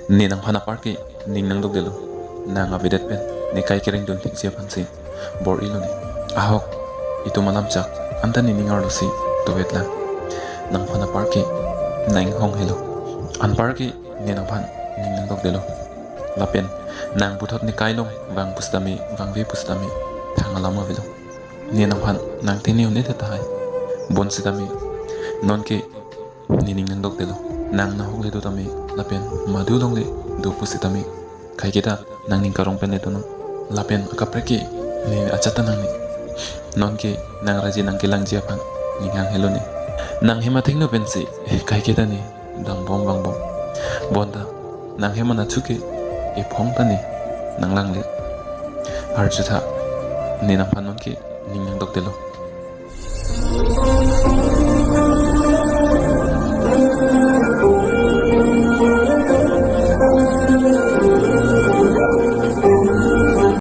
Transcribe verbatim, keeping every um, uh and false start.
Ne nangphan apar ke ning nangdokdelo. Nang avedet pen ne kai kereng dun thiksi aphansi bor-ilo ne. Ahok, itum alam chak, anta ne ning arlosi dovetlang. Nangphan apar ke nang inghong helo. Anpar ke ne nangphan ning nangdokdelo. Lapen nang puthot ne kai along vang pusitame, vangve pusitame thang alam avelo. Ne nangphan nang tene un-edet tahai. Bonsitame nonke ne ning nangdokdelo. Nang nahok le do tame lapen madu along le do pusitame, kaiketa nangning karong pen le donon. Lapen akaprek ke ne ajat ta nangne. Nonke nang raji nang kelangji aphan ning hang helo ne. Nang hem athengno pensi kaiketa ne dambom vangbom. Bonta nang hem anatthu ke ephong ta ne nanglangle. Arjutha, ne nangphan nonke ning nangdokdelo.